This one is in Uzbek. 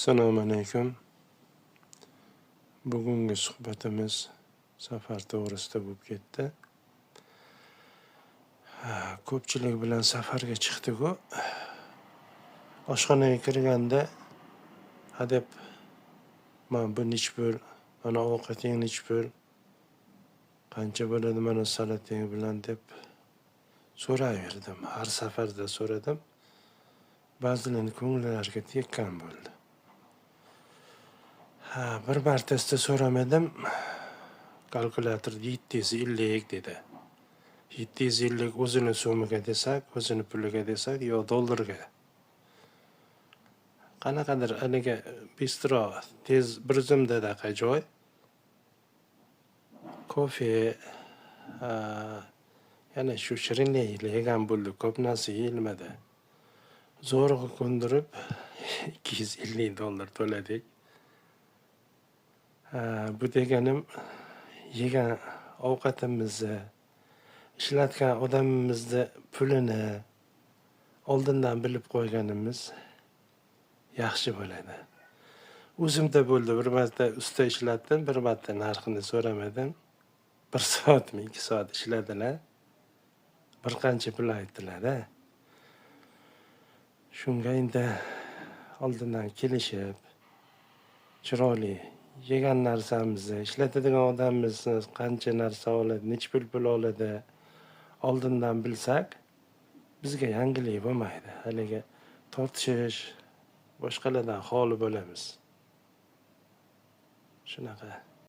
Assalomu alaykum. Bugungi suhbatimiz safar to'g'risida bo'lib ketdi. Ko'pchilik bilan safarga chiqdik-ku. Oshxonaga kirganda hadeb mana bu nech pul, mana ovqating nech pul, qancha bo'ladi mana salating bilan deb so'rayverdim. Har safarda so'radim. Ba'zilarning ko'ngillariga tekkan bo'ldi. Ha, bir martasida so'ramadim. Kalkulyator 750 dedi. 750 o'zini so'miga desak, o'zini puliga desak, yo dollarga. Qanaqadir haligi bistro tez bir zumdadaqa joy. Kofe, yana shu shirinlik yegan bo'ldi, ko'p narsa yeyilmadi. Zo'rg'a ko'ndirib $250 to'ladik. Bu deganim yegan ovqatimizni, ishlatgan odamimizni pulini oldindan bilib qo'yganimiz yaxshi bo'ladi. O'zimda bo'ldi, bir marta usta ishlatdim, bir marta narxini so'ramadim. 1 soatmi, 2 soat ishladilar. Bir qancha pul aytdilar-da. Shunga endi oldindan kelishib, chiroyli yegan narsamizni, ishlatadigan odamimizni qancha narsa oladi, necha pul oladi, oldindan bilsak, bizga yangilik bo'lmaydi. Haligi tortishish, boshqalardan xoli bo'lamiz. Shunaqa.